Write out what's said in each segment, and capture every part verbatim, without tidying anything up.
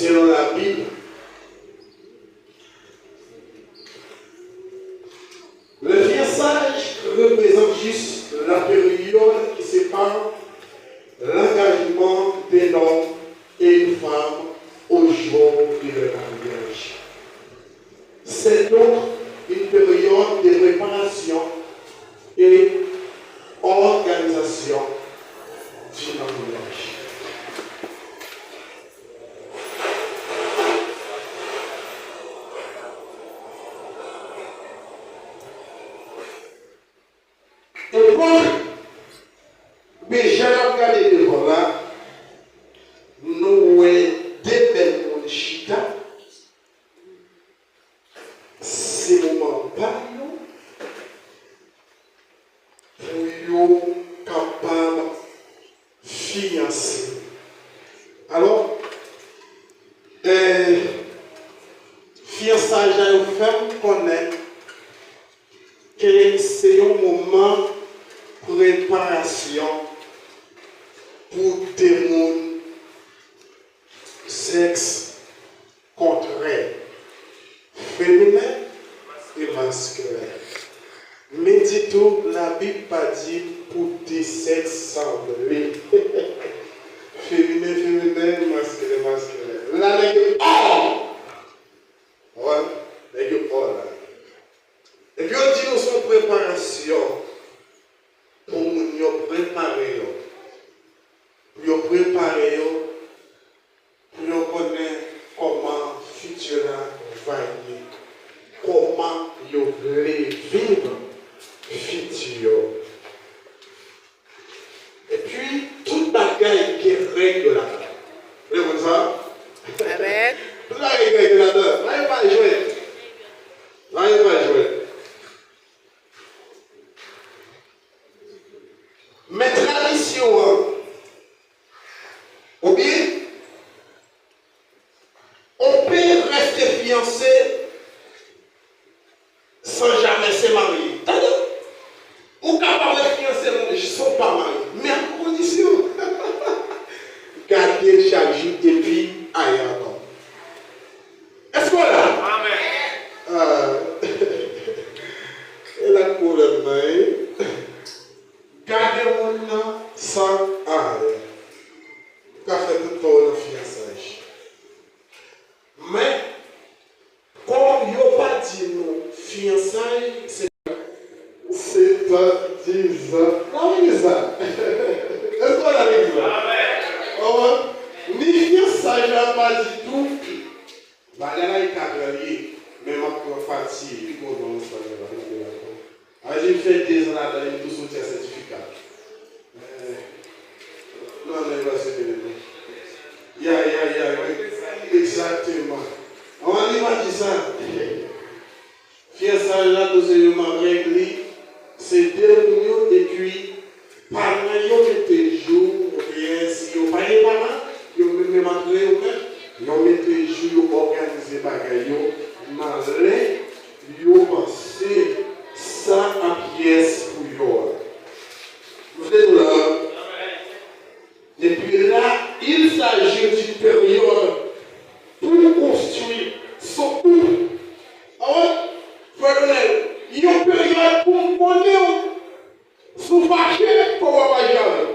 Selon Labib, le fiançailles reprezante juste la période qui sépare l'engagement d'un homme et une femme au jour de leur mariage. C'est donc une période de préparation et organisation du mariage. Epòk Benja n ap gade devan la, nou wè de bèl moun chita. Se moman pa yo pou yo kapab fiyanse. Alò, eh, fiyansaj la yo fè m konnen ke se yon moman preparasyon pou de moun sèks kontrè, feminen e maskilen. Men di tou, Labib pa di pou de sèks sanble. Feminen, feminen, maskilen, maskilen. La, nèg yo, oh! Wè, nèg yo, oh la. Epi yo di nou se yon preparasyon pou moun yo prepare yo. Pou yo prepare yo, pou yo konnen kòman fiti la va ye, kòman yo vle viv fiti yo. Epi, tout bagay gen règ yo ladan. Ou konn sa? Amèn. Tout bagay gen règ yo ladan. Anyen pa jwèt. Anyen pa jwèt. Men tradisyon an, oubyen, on peut rester fiancé sans jamais se marier. Tande, ou kapab ret fiyanse san w pa marye, men ak kondisyon. Gade chak jou epi aye ankò. Èske w la? Amèn. Ah. E la k pwoblèm nan ye. Gade moun nan san ayen. Ou ka fè tout pa w nan fiyansaj. Men, kòm yo pa di nou fiyansaj, se se tan dizan. Nan legliz la. Èske w nan legliz la? Amèn. Ni fiyansaj la pa di tou. Bagay la e kat an li ye, men m ap pran pati pi bon nan espanyòl la, m ap fè l ankò. Sa vle di m fè dezan ladan li, m tou soti a sètifika. Eh, non, non, e pa se mwen, non. Ya, ya, ya, wi. Egzakteman. An, li pa di sa. Fiyansaj la tou se yon marèg li, se de moun yo, epi paran yo mete jou, oubyen si yo pa gen paran, yo menm menm antre yo menm, yo mete jou, yo òganize bagay yo nan lè yo panse sa ap yès pou yo a. Nou te nou la. Depuis là, il s'agit d'une période pour construire son couple. Awen, frè Donèl, yon peryòd pou m konnen w, si w fache, fò w pa fache avè m.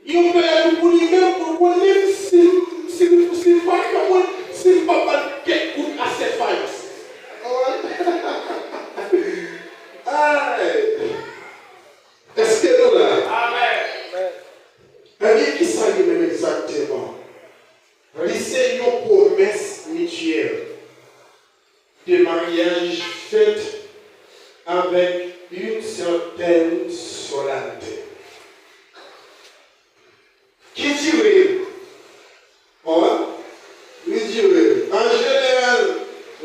Yon peryòd pou li menm, pou l konnen m, si, si, si m fache, mwen, si m pa ba l kèk kout a sèt fayans. Awen. Ay! Èske nou la? Amèn. Ebyen, kisa li menm egzakteman? Li se yon pwomès mityèl de maryaj fèt avèk une certaine solennité. Ki dire, bon, li dire, en général,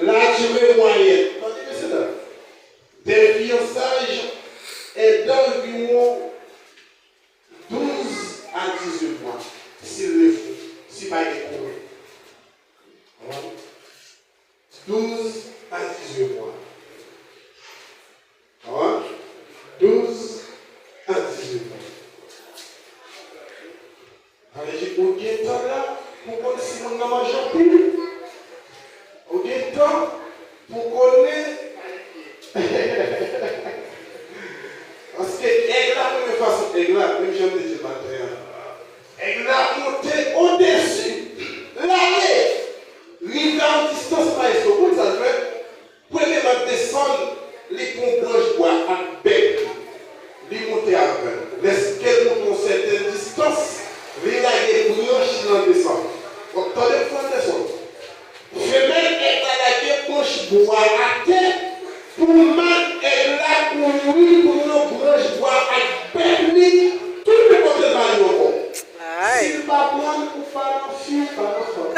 la durée moyenne, tande mesye dam, des fiançailles est d'environ douze à dix-huit mois, s'il le faut, si pa gen kouri. Bon. Douz a dizuit mwa. An? Douz a dizuit mwa. Sa vle di ou gen tan la pou konn si moun Nan manje anpil, ou gen tan pou konnen. Paske èg la, premye fwa sot èg la, menm jan m te di l maten an, èg la monte odesi, l ale, rive a yon distans, maestro, konn sa l fè? Premyèman, desann, li pran branch bwa ak bèk li, li monte avè l. Lèske l monte yon sèten distans, li lage branch lan desann. Bon, tande m fè yon desann. Femèl èg la lage branch bwa atè pou mâl èg la kouri pran branch bwa ak bèk li, tounen kote l pa li ankò. Si l pa pran l, ou pa nan fi, ou pa nan fanm.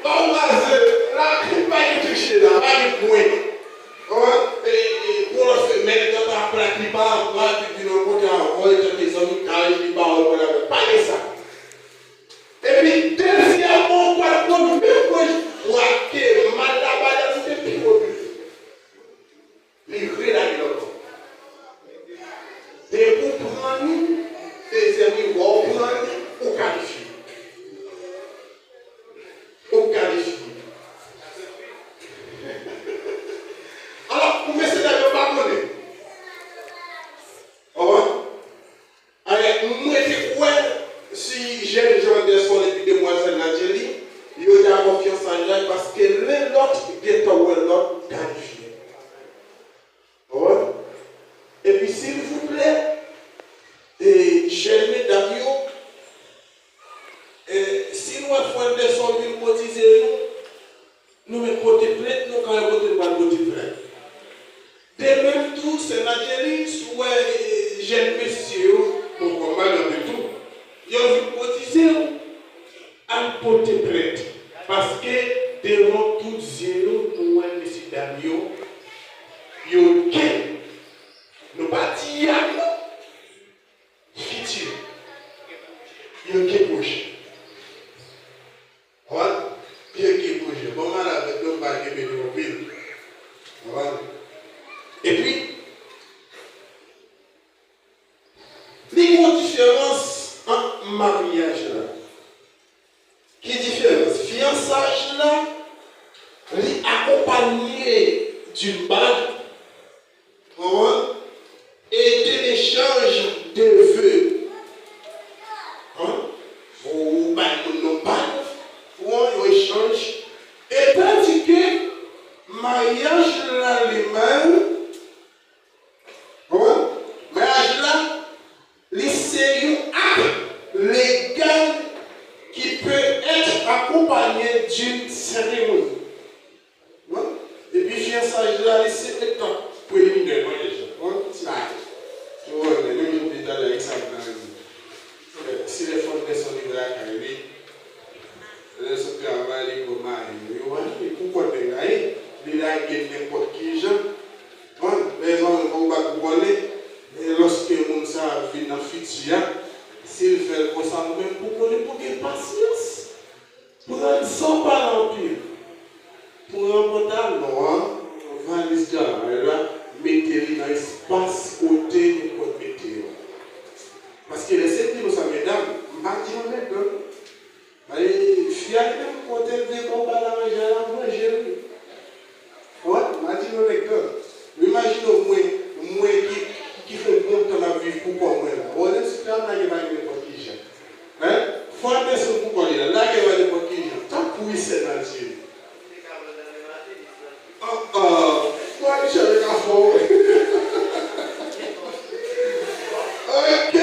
Bon, ou pase, la, pa gen touche la, pa gen pwen. Konprann? E, e, pou lòt femèl, li ta plat, li pa, pa vin nan kote avè w, tanke zanmi kaj, li pa wè pwen avè w. Pa gen sa. Epi, dezyèmman, ou pral pran menm pwen bwa ke mâl la ba l, li te pi wo toujou. Li relage l ankò. Depi w pran li, dezyèm li wè w pran li, ou kalifye. Ou kalifye. Alò, pou mesye dam yo pa konnen. Ou konprann? Alè, mwen te kwè si jèn jan Anderson epi demwazèl Nadjeli, yo dakò fiyansaj la, paske len lòt gentan wè lòt kalifye. Ou konprann? Epi silvouplè, e, jèn medam yo, e, si nou wè frè Anderson vin kotize nou, nou menm pote plent, nou ka wè kote nou pral pote plent. De menm tou, sè Nadjeli, si w wè, e, jèn mesye yo, bon, kòm madanm yo tou, yo vin kotize w, al pote plent. Paske devan tout zye yo, nou wè mesye dam yo, yo gen, nou pa di y ap non, fiti, yo gen pwojè. Konprann? Yo gen pwojè. Bon, mal avèk nou, pa gen beni anpil. Konprann? Epi, li gen yon diferans ant maryaj la. Ki diferans? Fiyansaj la, li akonpanye d'une bague, konprann? E de echanj de ve. Hein? Ou, ou bay moun nan bag, ou an, yon echanj. E tandike maryaj la li menm, konprann? Maryaj la, li se yon ak legal qui peut être accompagné d'une cérémonie. Bon, epi fiyansaj la, li se etap preliminè maryaj la. Bon, ti bagay. Ou wè, men menm jan m te talè a, sa m nan renmen. Si lè frè Anderson rive lakay li, lè l sot travay, li pran mari l. Yo ale, pou kont nèg la ye, li lage l nenpòt ki jan. Bon, lè zanmi pa ou bat pou konnen, e lòske moun sa a vin nan fiti a, si l fè l konsa, ou menm pou konnen pou gen pasyans. Pran san pale anpil. Pran pantalon an, valiz travay la, mete li nan espas kote nou konn mete yo. Paske lè se di nou sa, medam, m pa di yo nèg gang. Fi a li menm kote l vle ba w bal a manje a, l ap manje l wi. Wè, m a di nou nèg gang. Imajine w mwen, mwen ki, ki fè yon bon tan m ap viv pou kò mwen la. Bon, lè m sot travay, m lage bagay nenpòt ki jan. Hein? Fò l desann pou kò li la. Lage bagay nenpòt ki jan. Tanpri, sè Nadjeli. Ah, ah. Mwen, Michel, e ka fò. Ok.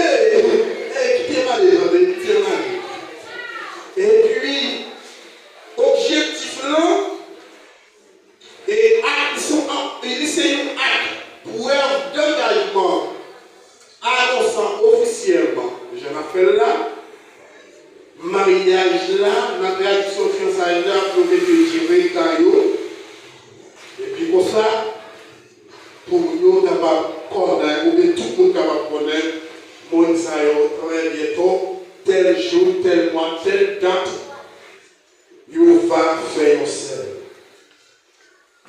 Ey, kite m ale, tande, kite m ale. Epi, objektif lan, E ak, li se yon ak, li se yon ak, prèv dangajman, anonsan ofisyèlman, jan n ap fè l la, maryaj la, nan tradisyon fiyansay la, pou yo mete jere ta yo, epi konsa, pou yo kapab konnen, oubyen tout moun kapab konnen, moun sa yo, trè byento, tèl jou, tèl mwa, tèl dat, yo va fè yon sèl.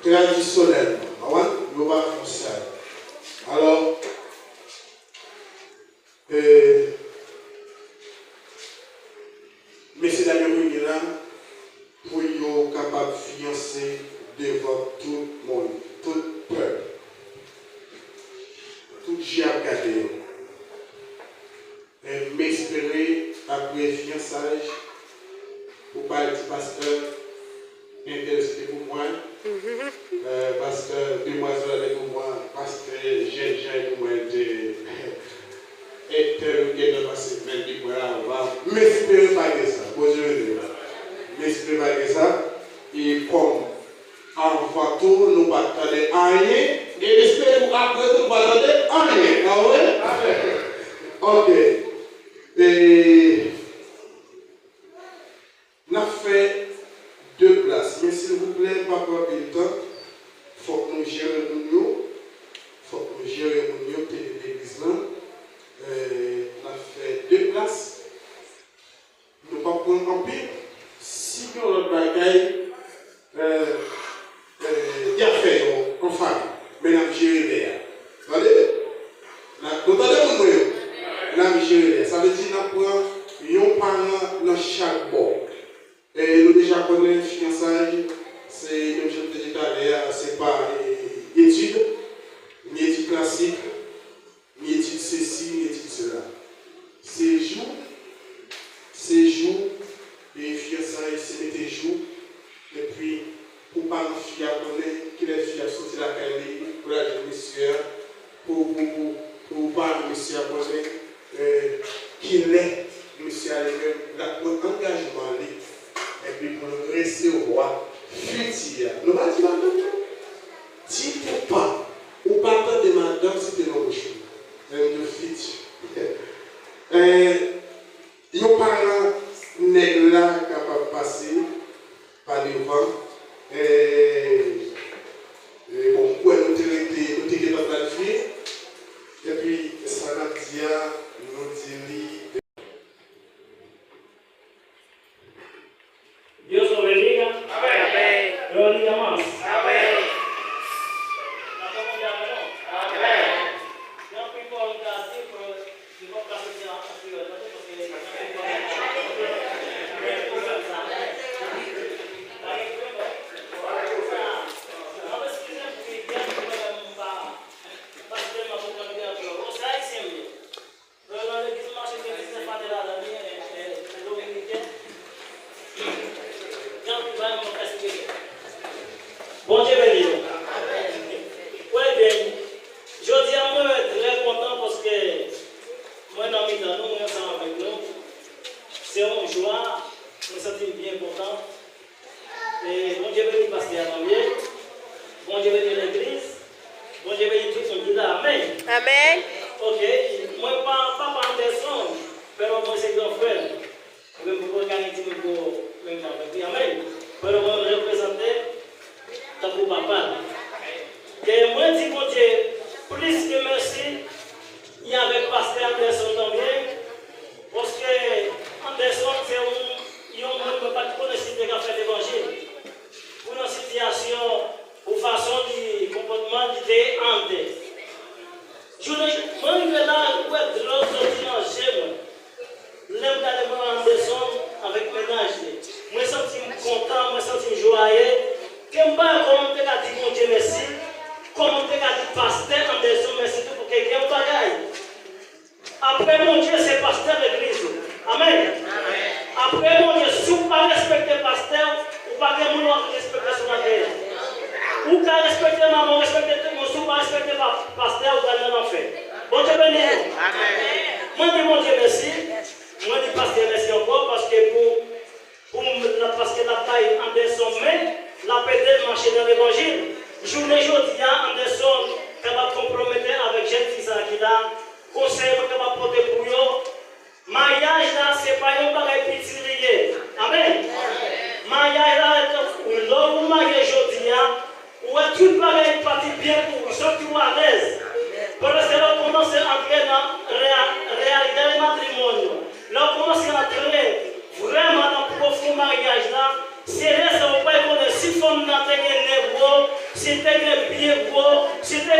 Tradisyonèlman, w konprann? Yo pa fè yon sèl. Alò, e, la pou yo kapab fiyanse devan tout moun, tout pèp. Tout je ap gade yo. E m espere apre fiyansaj, ou pa al di pastè, entèl se te pou mwen, pastè, demwazèl la te pou mwen, pastè, jènjan e pou mwen, entèl ou gentan pase men li pran la, m espere pa gen sa. Bondye beni w. M espere pa gen sa. E kòm anvan tou, nou pa t tande anyen, e m espere tou apre tou, nou pa tande anyen. Pa vre? Ok. E n ap fè de plas. Men silvouplè, pa pran anpil tan. Fòk nou jere moun yo. Fòk nou jere moun yo ki te legliz lan. E n ap fè de plas. Nou p ap pran anpil. Si gen yon lòt bagay, e, e, y ap fè yo an fanmi. Men n ap jere lè a. Tande? N ap, nou tande moun mwen yo? N ap jere lè a. Sa vle di n ap pran yon paran nan chak bò. E nou deja konnen fiyansaj, se menm jan m te di talè a, se pa, e, etid, ni etid klasik, ni etid sesi, ni etid sela. Se jou, se jou, e fiyansaj, se mete jou, epi pou paran fi a konnen kilè fi a ap soti lakay li, pou l al jwenn mesye a, pou, pou, pou, pou paran mesye a konnen, e, kilè mesye a li menm l ap pran angajman li, epi pou l resevwa fiti a. Nou pa di madanm yo? Ti pou pa, ou pa tande madanm site nan bouch ou. Menm de fiti. E, yon paran nèg la kapab pase pa devan. E, e, bon, m kwè nou te rete, nou te gentan planifye. Epi, sa n ap di a, nou di li. Dios lo bendiga. Amén. Lo bendiga más. Amén. Amén. Bondye beni nou. Wè byen, jodi a mwen trè kontan paske mwen nan mitan nou, mwen ansanm avèk nou. Se yon jwa, mwen santi m byen kontan. E Bondye beni pastè a, tanbyen. Bondye beni legliz. Bondye beni tout moun ki la. Amèn. Amèn. Ok, mwen pa papa Anderson, men mwen se gran frè l. Mwen menm poko gade timoun pou menm jan avèk li. Amèn. Frè l mwen reprezante tankou papa l. E mwen di Bondye plis ke mèsi, e avèk pastè Anderson tanbyen, paske Anderson se yon, yon moun mwen pa t konnen si l te ka fè levanjil. Pou yon sitiyasyon, pou fason li, konpòtman li te ante. Jounen, mwen rive la, ou wè dlo soti nan je mwen. Lè m gade mwen Anderson avèk mennaj li, mwen santi m kontan, mwen santi m jwaye. Ke m pa wè kòman m te ka di Bondye mèsi, kòman m te ka di pastè Anderson mèsi tou, pou ke gen yon bagay. Apre Bondye, se pastè legliz ou. Amèn. Apre Bondye, si w pa respekte pastè, ou pa gen moun w ap respekte sou latè. Ou ka respekte manman, respekte tout moun, si w pa respekte pa, pastè, ou pral nan lanfè. Bondye beni nou. Amèn. Mwen di Bondye mèsi. Mwen di pastè mèsi ankò paske pou, pou m, paske l ap bay Anderson men, l ap ede l mache nan levanjil. Jounen jodi a, Anderson kapab konpwomete avèk jèn fi sa a ki la. Konsèy mwen kapab pote pou yo, maryaj la, se pa yon bagay piti li ye. Amèn. Maryaj la, lè w marye jodi a, ou wè tout bagay pati byen pou ou, ou santi w alèz. Paske lè w kòmanse antre nan reya-, reyalite matrimònyo, lè w kòmanse antre vrèman nan pwofon maryaj la, se lè sa ou pral konnen si fanm nan te gen nen gwo, si l te gen pye gwo, si l te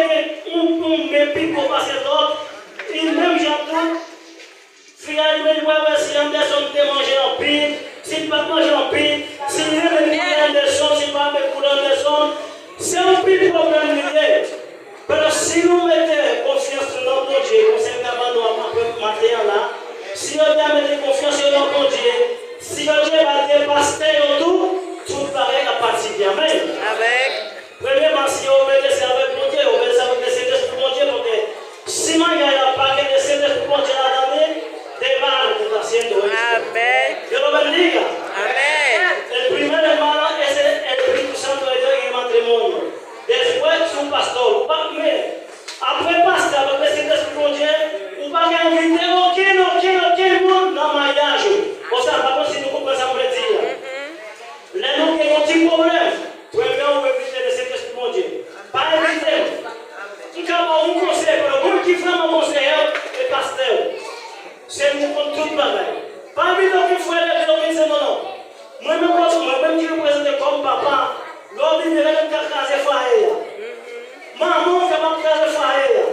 Mwen menm, mwen menm ki reprezante kòm papa, lè w vini, lè m ka kraze fwaye a. Manman w kapab kraze fwaye a.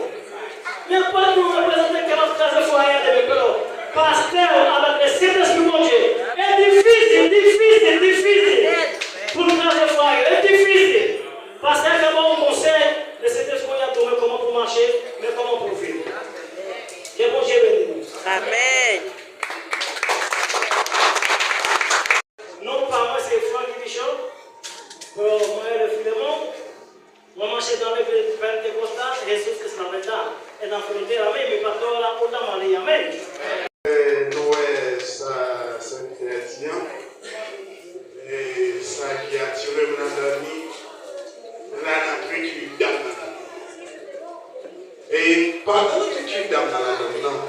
Nenpòt moun reprezante kapab kraze fwaye a demen. Pastè w avèk Lesentespri Bondye. E difisil, difisil, difisil pou n kraze fwaye. E difisil. Pastè ka ba w konsèy, Lesentespri Bondye ap di w men kòman pou w mache, men kòman pou w viv. Ke Bondye beni nou. Amèn. Non pa mwen se Francky Bichon. Mwen rele Filemon. Mwen mache nan legliz Pentecostal Jesus es la verdad en la frontera. Amén. Mi pastor la ola Maria. Amén. Eh, nou wè sa sèvitè a di an. Eh, sa ki atire m ladan li, la nan trikil dam nan. E pandan nou te tchwit dam nan ladan nan,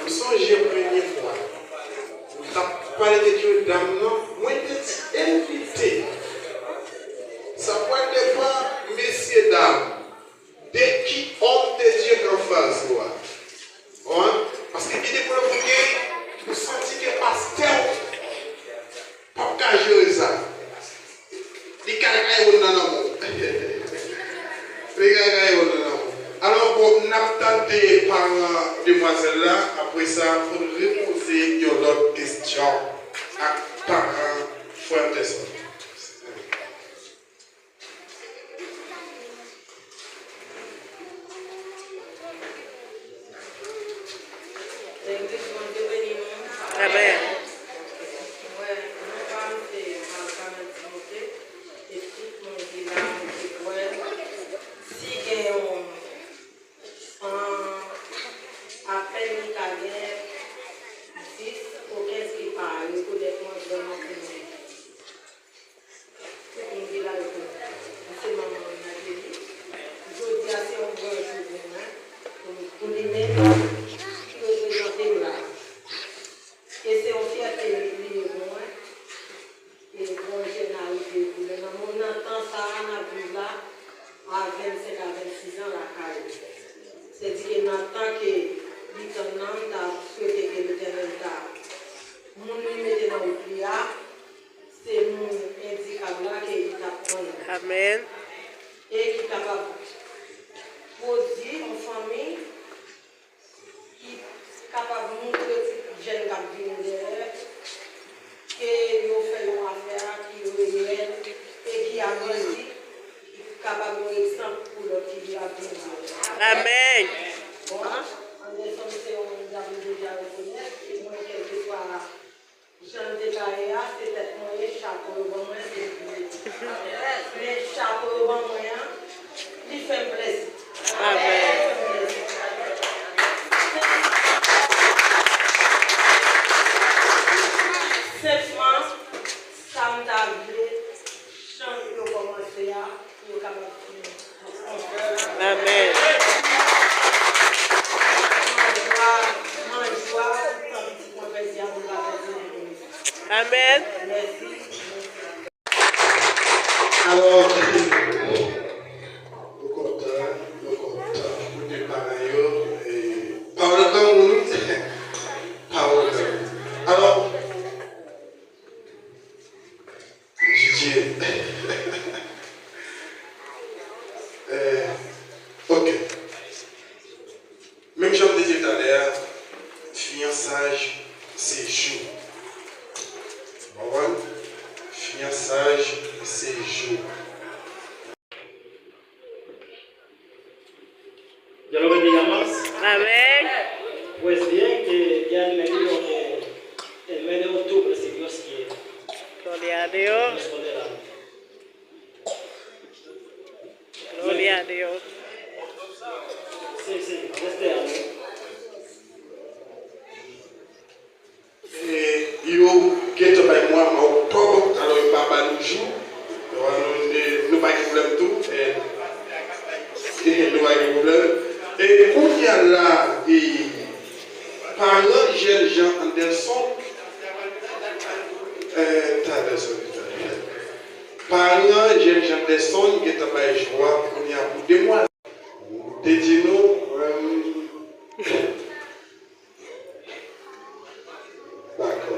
m sonje premye fwa m t ap pale de tchwit dam nan, mwen te di envite. Sa pral depann, mesye dam, de ki òm de Dye k anfas ou a. Konprann? Paske gen de pwoblèm ou gen, ou santi ke pastè w p ap ka jere sa. Li ka gaye wòl nan nan men w. Li ka gaye wòl nan nan men w. Alò, bon, n ap tande paran demwazèl la. Apre sa, pou n repoze yon lòt kesyon ak paran frè Anderson. Legliz, Bondye beni nou. Amèn. Mwen, non pa m se Marcana Timothée, e tout moun ki la, mwen te kwè, si gen yon, an, apèn li ka gen dis ou kenz ki pa rekonèt mwen vrèman pou mwen. Tout moun ki la yo konnen. Mwen se manman Renate li. Jodi a se yon gran jou pou mwen, pou, pou li menm ki reprezante m la. E se yon fyète li ye pou mwen. E Bondye n arive pou mwen. Nan moman, nan tan sa a n ap viv la, a vennsenk a vennsis an lakay ou. Se di ke nan tan ke li tann nan, m ta swete ke Letènèl ta moun li mete nan wout li a, se moun endikab la ke li t ap konnen. Amèn. E ki kapab pwodui yon fanmi ki kapab montre ti jèn k ap vini dèyè ke yo fè yon afè a ki reyèl e ki agrandi, ki kapab yon egzanp pou lòt ki ap vini dèyè. Amèn. Bon, Anderson se yon moun m deja rekonèt, mwen, kèlkeswa jan l te ka ye a, se tèt mwen ye, chapo yo ban mwen, se li ki mete. Men chapo yo ban mwen an, li fè m plezi. Amèn. Li fè m plezi. Senpman, sa m ta vle, jan yo kòmanse a, pou yo kapab fini. Amèn. Amèn. Alò, nou kontan, nou kontan koute paran yo. E, pawòl granmoun, wi. Pawòl granmoun. Alò, Didye. Eh, ok. Menm jan m te di w talè a, fiyansaj se jou. Ou konprann? Fiyansaj se jou. Dialogue de llamas. Amén. Pues bien, que ya me dijo que el mes de octubre, si Dios quiere, gloria a Dios, nos volveremos. Gloria a Dios. Sí, sí, este año. E yo gentan bay mwa, mwa oktòb, alò yo pa ba nou jou. Nou, nou, nou pa gen pwoblèm tou. E, e nou pa gen pwoblèm. E kounye a la, e, paran jèn jan Anderson, e, ta Anderson, ta. Paran jèn jan Anderson gentan bay jou a kounye a pou demwazèl. Te di nou, e, Dakò.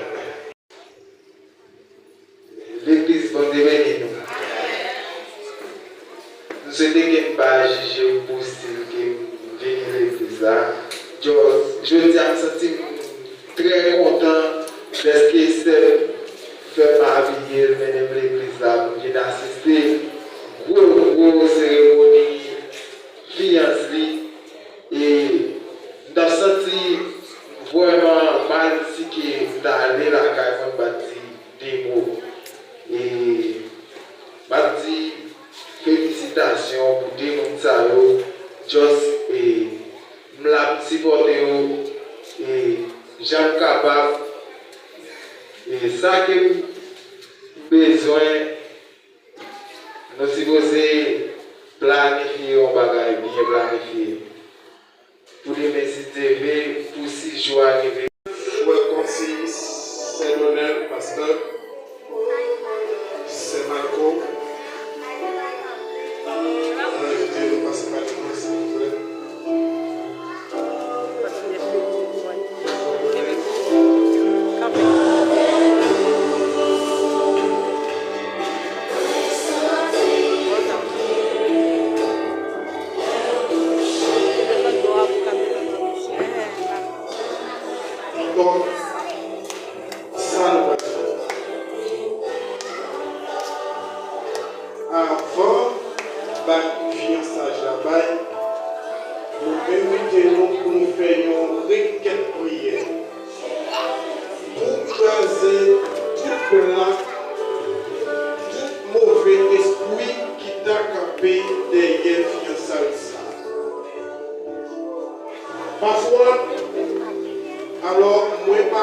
Swete ke m pa jije w pou stil ke m vini legliz la. Jodi a, m santi m trè kontan dèske sè m fè m abiye l, mennen m legliz la pou m vin asiste gwo, gwo seremoni fiyans li. E m t ap santi vrèman mal si ke m t ale lakay mwen, m pa t di de mo. E m ap di felisitasyon pou de moun sa yo. Just, e, m la pou sipòte yo, e, jan m kapab. E sa ke m bezwen, nou sipoze planifye yon bagay byen planifye. Pou demen, si Dye vle, pou sis jou a rive. Frè Konsil, sè Donèl, pastè, sè Malko, ann envite nou pase pa devan, silvouplè. Donk, sa nou pral fè. Avan bak fiyansaj la bay, nou envite nou pou nou fè yon rekèt priyè. Pou kraze tout plak, tout move espri ki ta kanpe dèyè fiyansay sa. Pafwa, alò, mwen pa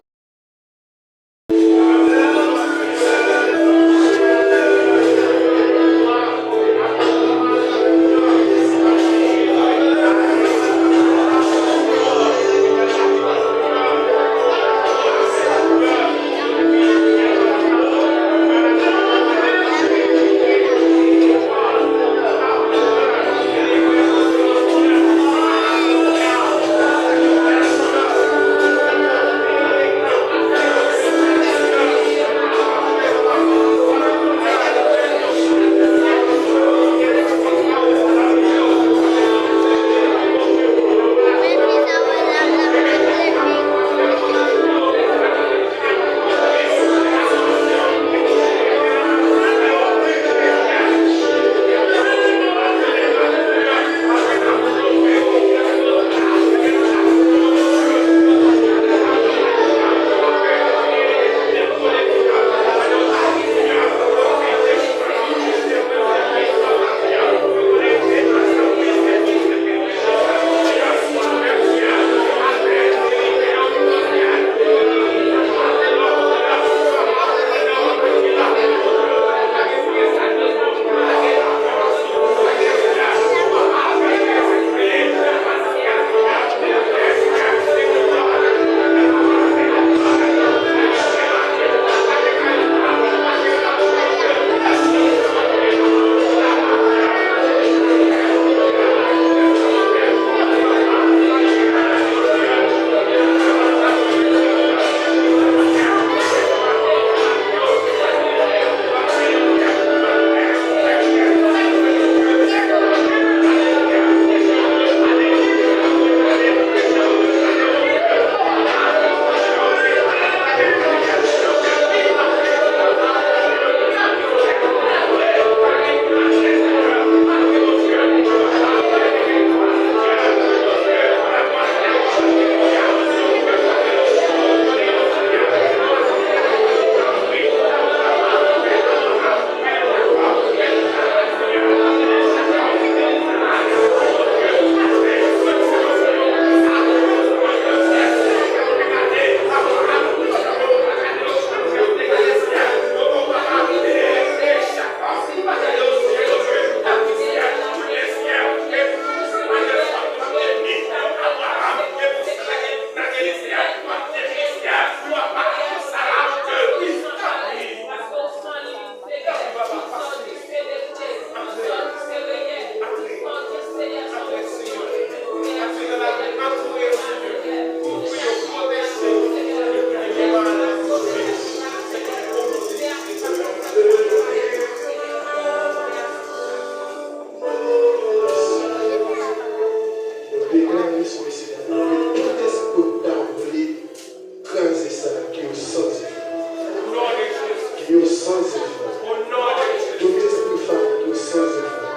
Yo san zefò. Tout espri fabrik yo san zefò.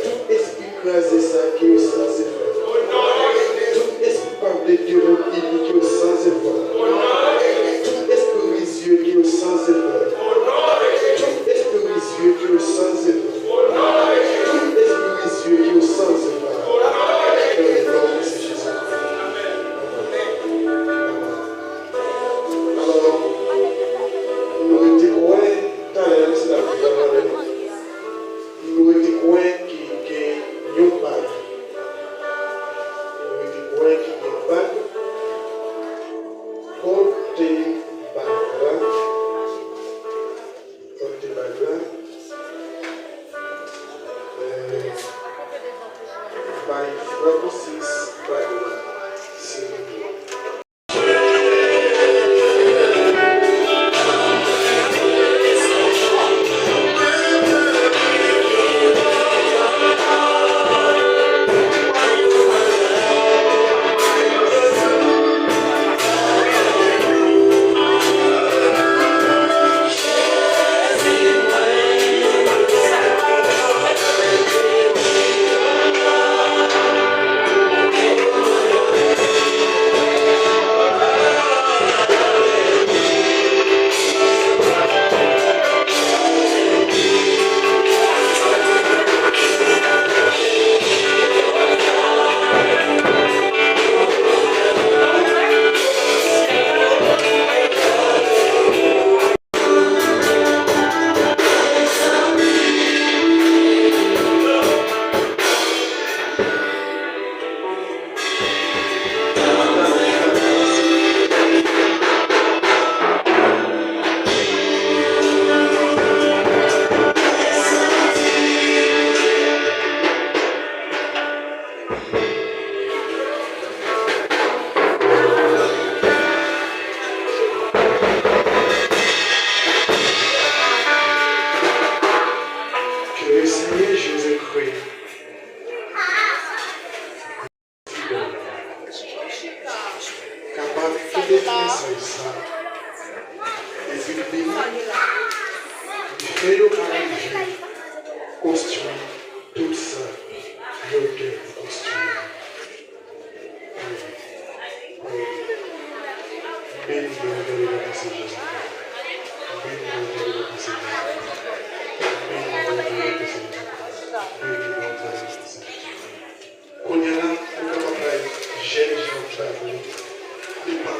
Tout espri kraze sa ke yo san zefò. Tout espri pa vle de moun ini ke yo san zefò. Tout espri rizye ke yo san zefò. Tout espri rizye ke yo san zefò. Tout espri rizye ke yo san zefò. Nan non Mesye Jezi Kris. Amen. Amen. Alò, nou rete kwè, talè a se la pou pale nou. Nou rete kwè ke gen yon bag. Nou rete kwè ke gen bag. Kote bag la? Kote bag la? Eh, bay Francis bag la, silvouplè. Que le Seigneur Jésus-Christ kapab koute mesaj sa epi beni, fè yo ka rive konstwi tout sa yo gen pou konstwi. Beni, beni, beni, beni, Senyè. Beni, beni, beni, beni, Senyè. Beni, beni, beni, beni, Senyè. Beni, beni, beni, Senyè. Kounye a la, ou kapab bay jèn jan w vle. Li pa